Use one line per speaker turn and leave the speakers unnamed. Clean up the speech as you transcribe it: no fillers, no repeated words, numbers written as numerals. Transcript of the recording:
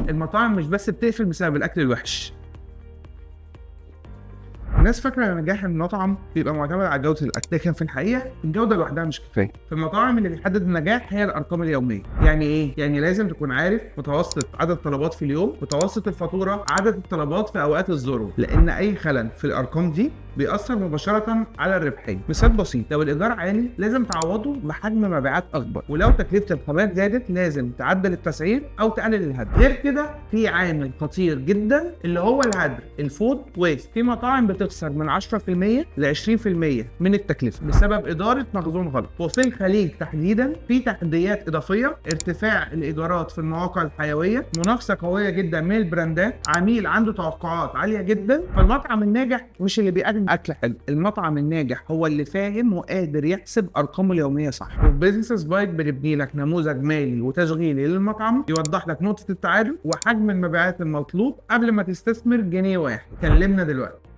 المطاعم مش بس بتقفل بسبب الاكل الوحش. الناس فاكره ان نجاح المطعم بيبقى معتمد على جوده الاكل، لكن في الحقيقة الجودة لوحدها مش كفايه. في المطاعم اللي بيحدد النجاح هي الارقام اليوميه. يعني ايه؟ يعني لازم تكون عارف متوسط عدد الطلبات في اليوم، متوسط الفاتوره، عدد الطلبات في اوقات الذروه، لان اي خلل في الارقام دي بيأثر مباشرة على الربحية. مثال بسيط، لو الإيجار عالي لازم تعوضه بحجم مبيعات أكبر، ولو تكلفة الخامات زادت لازم تعدل التسعير أو تقلل الهدر. غير كده في عامل خطير جدا اللي هو الهدر، ال food waste. في مطاعم بتخسر من 10% ل 20% من التكلفة بسبب إدارة مخزون غلط. وفي الخليج تحديدا في تحديات إضافية: ارتفاع الإيجارات في المواقع الحيوية، منافسة قوية جدا من البراندات، عميل عنده توقعات عالية جدا. فالمطعم الناجح مش اللي بيقدم اكل حلو، المطعم الناجح هو اللي فاهم وقادر يحسب ارقامه اليومية صح. وفي Business Spike بنبني لك نموذج مالي وتشغيلي للمطعم يوضح لك نقطة التعادل وحجم المبيعات المطلوب قبل ما تستثمر جنيه واحد. كلمنا دلوقتي.